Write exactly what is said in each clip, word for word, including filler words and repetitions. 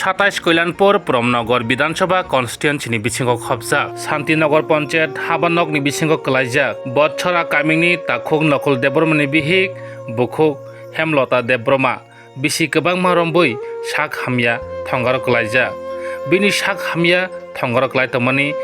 Satais Koilanpur Pramnagar Bidhan Sabha constituency ni bisingo khopjak Santinagar Panchayat haba nokni bisingo kwlaijak Botchora kamini takhuk Nakul Debbarma ni bihik bukhuk Hemlota Debbarma bisi kwbangma rombwi sak hamya thongaro kwlaijak. Bini sak hamya thongaro kwlai tongmani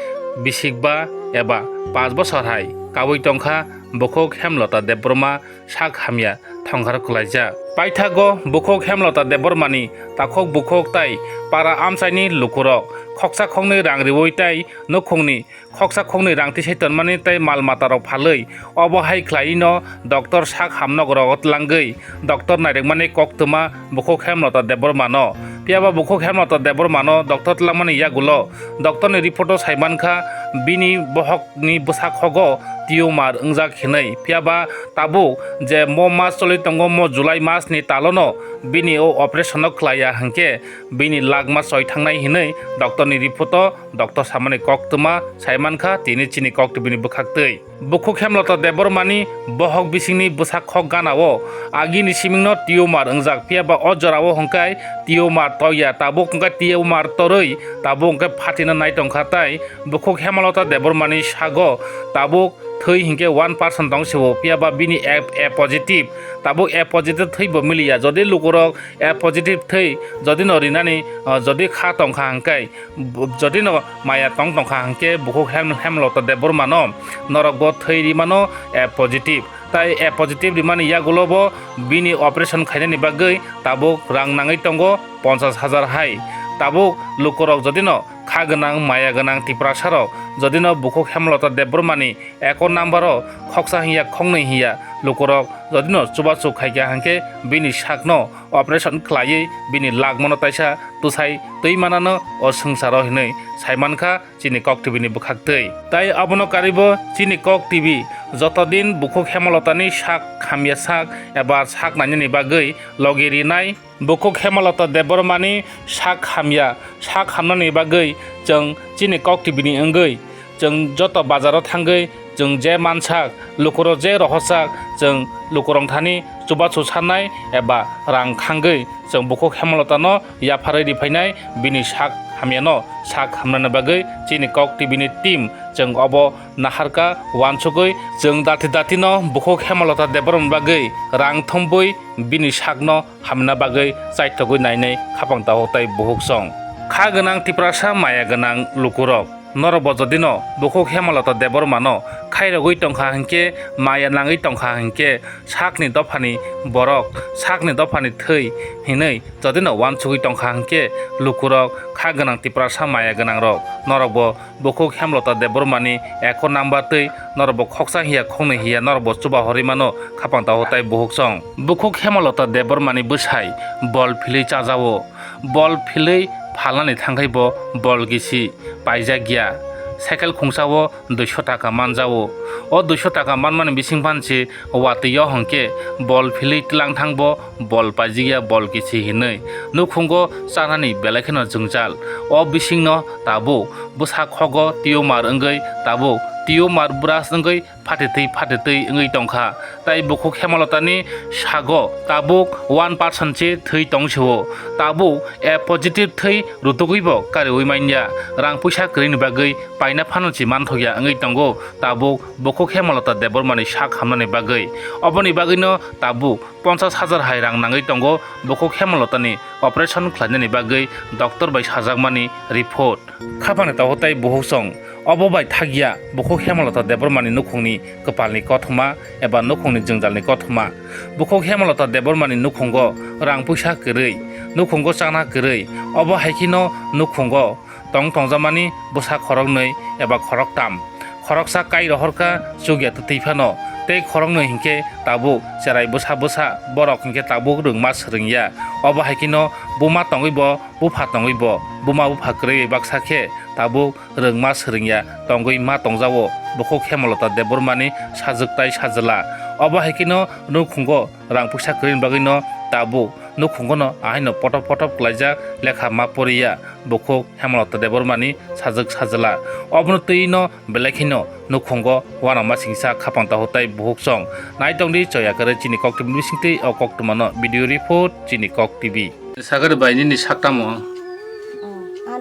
bisikba eba pash bosor hai kabui tongkha bukhuk Hemlota Debbarma sak hamya thongaro kwlaijak. Paithago bukhuk Hemlota Debbarmani takhuk bukhuk tai para amchaini lukurok khoksa khoknwi rang riwi tai nukhungni khoksa khoknwi rang tisai tonmani tei mal matarok phalwi obo hai khlaiwino doctor sak hamnokrogo tlangwi doctor nairwkmani koktwma bukhuk Hemlota Debbarmano. Phiyaba bukhuk Hemlota Debbarmano doctor tlangmani yagulo doctorni reporto saimankha bini bohokni bwsakhogo tumor wngjak hinwi. Phiyaba tabuk je mo mas choli tongo, mo July masni talono bini o operation no khlaiya hinkhe bini lak ma choi thangnai hinwi doctorni reporto doctor samani koktwma saimankha tini chini koktwbini bwkhaktwi. Bukhuk Hemlota Debbarmani bohok bisingni bwsakhok ganao agini simingno tumor wngjak, phiyaba o jorao hwnkhe tumor toya, tabuk hwnkhe tumor torwi tabuk hwnkhe phatino nai tongkha tai bukhuk Hemlota Debbarmani sago tabuk thwi hinkhe one percent tong sio, phiyaba bini A, A positive, tabuk A positive thwi bo miliya. Jodi lukurok A positive thwi jodi no rinani, ah, jodi kha tongkha hinkhe, b-, jodi no maya tong tongkha hinkhe bukhuk Hem-, Hemlota Debbarmano norok bo thwi rimano A positive. Tai A positive rimani yagulo bo bini operation khainani bagwi tabuk rang nangwi tongo ponchash hajar hai. Tabuk lukurok jodi no kha gwnang, maya gwnang Tiprasarok jodi no bukhuk Hemlota Debbarmani account number o khoksa hiya khoknwi hiya lukurok jodi no chubachu khaikha hinkhe bini sakno operation khlaiwi bini lak mano taisa twsai twi manano o swngcharo hinwi saimankha chini Kok T V ni bwkhaktwi. Tai abono karibo chini Kok T V joto din bukhuk Hemlotani sak hamya sak eba sak nainani bagwi logi rinai. Bukhuk Hemlota Debbarmani sak hamya, sak hamnani bagwi chwng chini Kok T V ni wngwi chwng joto bazaro thangwi chwng je mansak, lukurok je rohorsak, chwng lukurok thani chubachu sannai eba rang khangwi chwng bukhuk Hemlotano yapharwi riphainai bini sak hamyano sak hamnani bagwi chini Kok T V ni team chwng obo naharkha uansugwi chwng dati datino bukhuk Hemlota Debbarmani bagwi rang thumbwi bini sakno hamna bagwi chaithogwi nainai khapang takhuk tai bukhuk song. Kha gwnang Tiprasa maya gwnang lukurok, norokbo jodino bukhuk Hemlota Debbarmano khairogwi tongkha hinkhe, maya nangwi tongkha hinkhe, sakni dophani borok, sakni dophani thwi hinwi jodino uansugwi tongkha hinkhe, lukurok kha gwnang Tiprasa maya gwnangrok, norokbo bukhuk Hemlota Debbarmani account number twi norokbo khoksa hiya khoknwi hiya norokbo chuba horwi mano khapang takhuk tai bukhuk song. Bukhuk Hemlota Debbarmani bwsai bol philwi chajao. Bol philwi phalnani thangkhai bo bol gisi paijak ya. Cycle khungsa o duiso taka manjao. O duiso taka manmani bising phansi watwi o hwnkhe bol philwi tlang thang bo bol paijak ya, bol gisi hinwi. Nukhungo chanani belai kheno jwngjal. O bisingno tabuk bwsa khogo tumor wngwi, tabuk tumor brush wngwi phatitwi phatitwi wngwi tongkha. Tai bukhuk Hemlotani sago tabuk one percent se thwi tong sio. Tabuk A positive thwi rutugwi bo kariwi manya. Rang puisa kwrwini bagwi paina phano se manthokya wngwi tongo tabuk bukhuk Hemlota Debbarmani sak hamnani bagwi. Oboni bagwino tabuk ponchash hajar hai rang nangwi tongo bukhuk Hemlotani operation khlainani bagwi doctor bai sajakmani report. Khapangni takhuk tai bukhuk song. Obo bai thakya bukhuk Hemlota Debbarmani nukhungni kwpalni kothoma eba nukhungni jwngjalni kothoma. Bukhuk Hemlota Debbarmani nukhungo rang puisa kwrwi, nukhungo chana kwrwi. Obo hai kheno nukhungo tong tongjakmani bwsa khoroknwi eba khoroktam. Khoroksa kai rohorkha chukya twtwi phano, tei khoroknwi hinkhe tabuk cherai bwsa bwsa borok hinkhe tabuk rwngma swrwngya. Obo hai kheno buma tongwi bo, bupha tongwi bo, buma bupha kwrwi baksa khe tabuk rwngma swrwngya tongwi ma tongjago bukhuk Hemlota Debbarmani sajwk tai sajwla. Obo hai kheno nukhungo rang puisa kwrwini bagwino tabuk nukhungono ahaino potop potop kwlaijak lekha ma poriya bukhuk Hemlota Debbarmani sajwk sajwla. Obono twino belai kheno nukhungo uanama singsa khapang takhuk tai bukhuk song. Naitongdi choya kwrwi chini Kok T V ni bisingtwi o koktwmano video report chini Kok T V. Sagari bai nini sak tamo?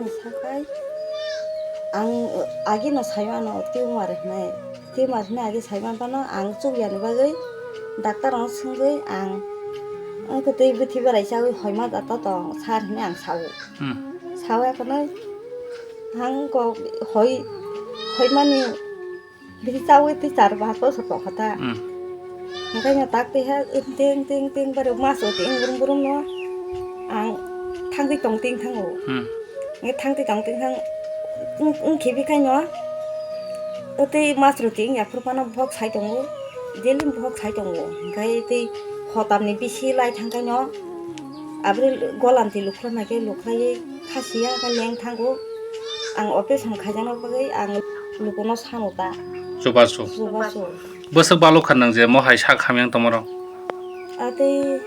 Sakai ang agi no sai mano tumor hinai, tumor hinai agi sai man phano ang chukya ni bagwi doctor rok swngwi ang wngkha twi bwtwi belai chawi hoi ma da to tong sir hinai ang sao. Hmm. Sao ekhonoi ang kok hoi, hoi mani bisi chawi twi char ba ko so tong kha ta. Hmm. Hingkai no tak twi ha ting ting ting bare mas o ting brum brum no ang thang twi tong ting thango. Hmm. Nge thang twi tong ting thang wng, wng khibi khai no. O tei mas roti wngya phuru phano bohok sai tongo, daily bohok sai tongo. Hingkai tei hotam ni bisi lai thang khai no, abri golam twi lukhlai mai khe lukhlaiwi khasiya khe leng thango. Ang operation khaijakna bagwi ang lukuno sano ta. Chubachu. Chubachu. Bwswk balok kha nang je mo hai sak hamya wng tongmarok? A tei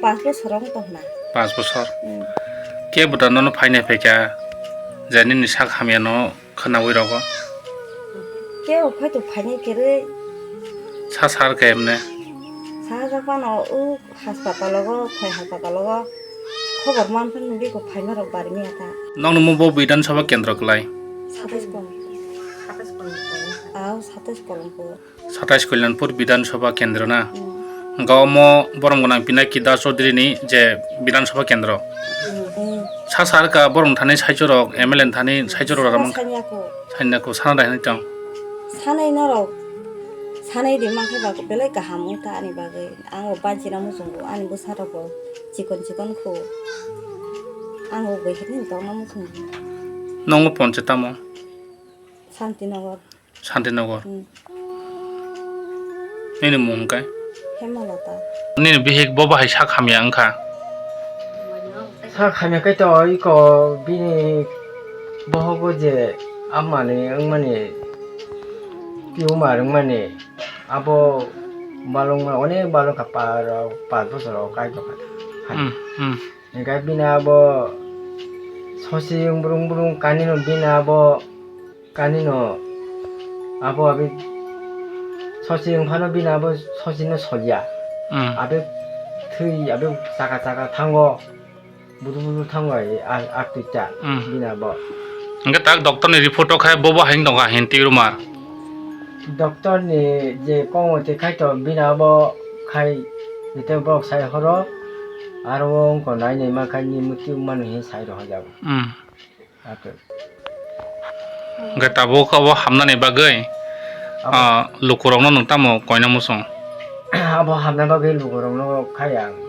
panch bosor wng tongna. Panch bosor? Hmm. Kebo da nono phainai phaikha je nini sak hamya no khwnawi rogo? Kebo phai to phainai kwrwi. Sa sar khe emne? Sa jak phano o haspatalo go, phai haspatalo go khobor man phano biko phaima rok bari maya ta. Nokno mo bo Bidhan Sabha kendro kwlai? Satais Kolom. Aw, Satais Kolomko. Satais Kalyanpur Bidhan Sabha kendro na? Hmm. Hwnkha omo borom gwnang Pinaki Das Chaudhary ni je Bidhan Sabha kendro. Hmm. Sa sar ka borom thani saichorok, M L A thani saichorok rok. Sa-, sanya ko. Sanya ko, sana dai hinwi tong? Sanai norok, sanai di mankhe ba belai kaham wngkha ani bagwi. Ang bo banchina muchungo, ani bwsarok bo chikon chikon kho. Ang bo bai khe tongna muchungo. Nongo ponche tamo? Santinagar. Santinagar. Hmm. Nini mung hwnkhe? Hemalata. Nini bihik bo bahai sak hamya wngkha? Sak hamya khe to iko bini bohogo je amani wngmani tumor wngmani. Abo balokma onek balok kha pa rok panch bosor rok kai tongkha. Hmm, hmm. Hingkhe bini abo sosi wng brung brung kanino bini abo kanino abo abi sosi wng phano bini abo sosino solya. Hmm. Abi thwi abi chaka chaka thango. Budu budu thango ai, a, a tuita, hmm, bini abo. Hingke tak doctor ni report o khai bobo hai wng tongkha hinti rumar. Doctor ni je kong o te khai to bini abo khai jete borok sai horo, aro o wngkha nai nai ma khai ni muti mano hin sai rohor jago. Hmm. Ake. Hingke tabuk abo hamnani bagwi, abo ah, lukurokno nwng tamo koina muchung? Abo hamna bagwi lukurokno khai ang.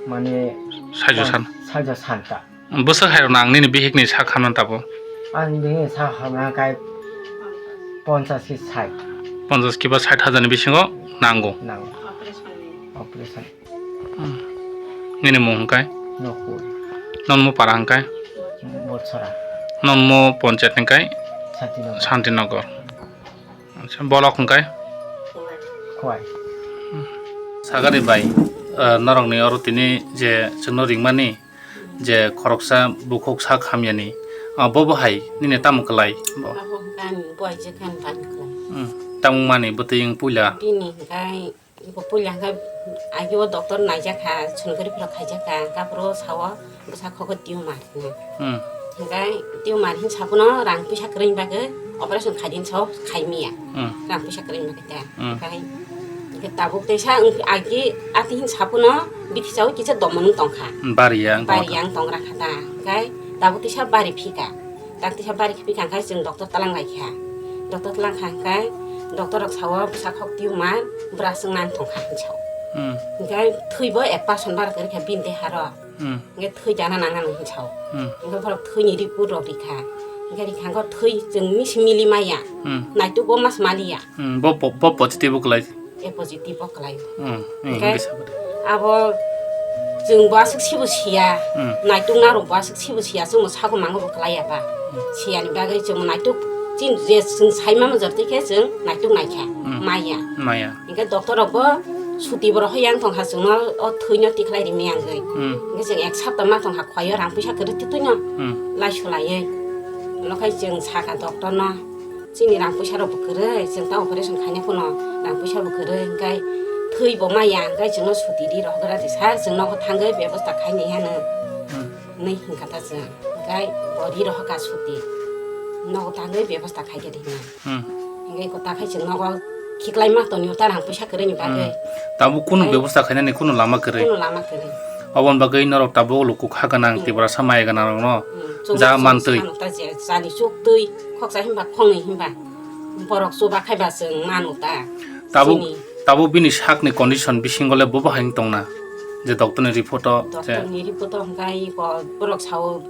Mane saijo san. Saijo san ta. Bwswk hai rok nang nini bihikni sak hamna tabo? Ang bihikni sak hamna kai ponchas ki sait. Ponchas kiba sait hajarni bisingo nango? Nango. Operation. Hmm. Nini mung hwnkhe? Nokpur. Nonmo para hwnkhe? Botsora. Nonmo ponchayat hwnkhe? Santinagar. Santinagar. Acha, bolok hwnkhe? Khowai. Hmm. Sagari bai, eh, norokni oro tini je chwngno ringmani je khoroksa bukhuk sak hamyani, ah, bobo hai nini tamo kwlai bo? Abo hwnkhe ani buai je khe ani tamo kwlai. Hmm. Tamo mani bwtwi wng puila? Bini hwnkhe Bo puila hwnkhe agio doctor naijak kha, sonography rok khaijak kha, hwnkhe aphuru sao bwsa kho khe tumor hinwi. Hmm. Hwnkhe tumor hin saphano rang puisa kwrwini bagwi operation khaidi hinwi sao khai manya. Hmm. Rang puisa kwrwini bagwi ta. Hmm. Hwnkhe, hwnkhe tabuk teisa wng agi ati hin saphano bithi chaui kisa domon wng tong kha. Bariya wng tong kha. Bariya wng tong ra kha ta. Hwnkhe tabuk teisa bari phi kha. Dak tisa bari khibi kha, hwnkhe chwng doctor twlang lai kha. Doctor twlang kha, hwnkhe doctor rok sao bwsa khok tumor, bwraswk nang thong kha, hinwi sao. Hmm. Hwnkhe thwi bo ek percent bara kwrwi kha bini deha rok. Hmm. Hwnkhe thwi jana nang nang hinwi sao. Hmm. Hwnkhe borok thwini report rok ri kha. Hwnkhe ri kha, hwnkhe thwi chwng misi mili maya. Hmm. Naituk bo mas maliya. Hmm, bo, bo, bo positive bo kwlai. A positive bo kwlai. Hmm, hmm, hwnkhe hwnkhe sabai. Abo chwng bo aswk sibo siya, hmm, naitukna rok bo aswk sibo siya, chwng bo sago mango bo kwlai ya ba. Hmm. Siyani bagwi chwng bo naituk, chini je chwng sai ma manjak twi khe chwng naituk nai kha, hmm, maya. Maya. Hwnkhe doctor rok bo suti bo rohor yang tong kha chwngno o thwino tikhlai ri maya wngwi. Hmm. Hwnkhe chwng ek sapta ma tong kha khwlai o rang puisa kwrwi twi twino, hmm, lai sulaiwi. Omo khai chwng sakha doctor no. Chini rang puisa rok bo kwrwi, chwng ta operation khaina phano rang puisa bo kwrwi, hwnkhe thwi bo maya, hwnkhe chwngno suti di rohorgra di sir, chwng nogo thangwi bebosta khainai hano, hmm, hinwi hwnkha ta chwng. Tei bo ri rohor ka suti. Nogo tangwi bebosta khai khe di hwnwi. Hmm. Hingke ko ta khai chwng nogo khiklai ma toni ta rang puisa kwrwini bagwi. Hmm. Tabuk kunu bebosta khainani kunu lama kwrwi. Kunu lama kwrwi. Oboni bagwi norok tabuk luku kha gwnang, hmm, Tiprasa maya gwnang rokno. Hmm. Ja mantwi. Chwng ta je jani chuk twi khoksa himba khongwi himba. Borok chuba khaiba chwng manu ta. Tabuk, chini. Tabuk bini sakni condition bisingo le bobo hai wng tongna? Je doctor ni report o je. Doctor ni report o hwnkhe ko borok sao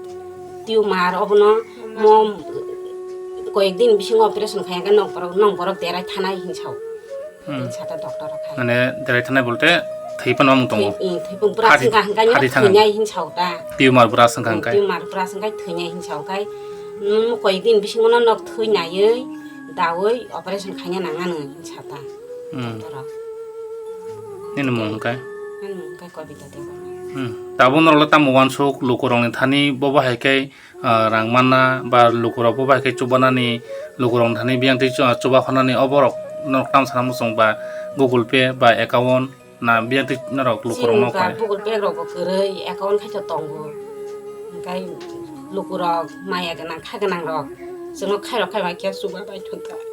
tumor obono mo koyek din bisingo operation khaiya khe nok borok, nok borok derai thanai hin sao. Hmm. Hin sata doctor o khai. Mane derai thanai bolte thwi phano wng tongo. Thwi, eh, thwi phano bwraswng kha hwnkhe thwi thangna. Thwinai hin sao ta. Tumor bwraswng kha hwnkhe. Tumor bwraswng kha thwinai hin sao khe. Nwng koyek din bisingo no nok thwinaiwi dawi operation khaina nangani hin sata. Hmm. Doctor o. Nini mung hwnkhe? Ani mung hwnkhe Kobita Debbarma. Hmm. Tabuk norok le tamo uansuk lukurokni thani bobo hai khe, ah, rang manna ba lukurok bobo hai khe chubanani lukurokni thani biyang twi chu-, chuba hwnani oborok norok tamo sana muchung ba Google Pay ba account na biyang twi norok lukurok no khlai. Chini ba Google Pay rok bo kwrwi account khai to tongo. Hwnkhe lukurok maya gwnang kha gwnang rok chwngno khairok khai ma khe chuba bai thung kha.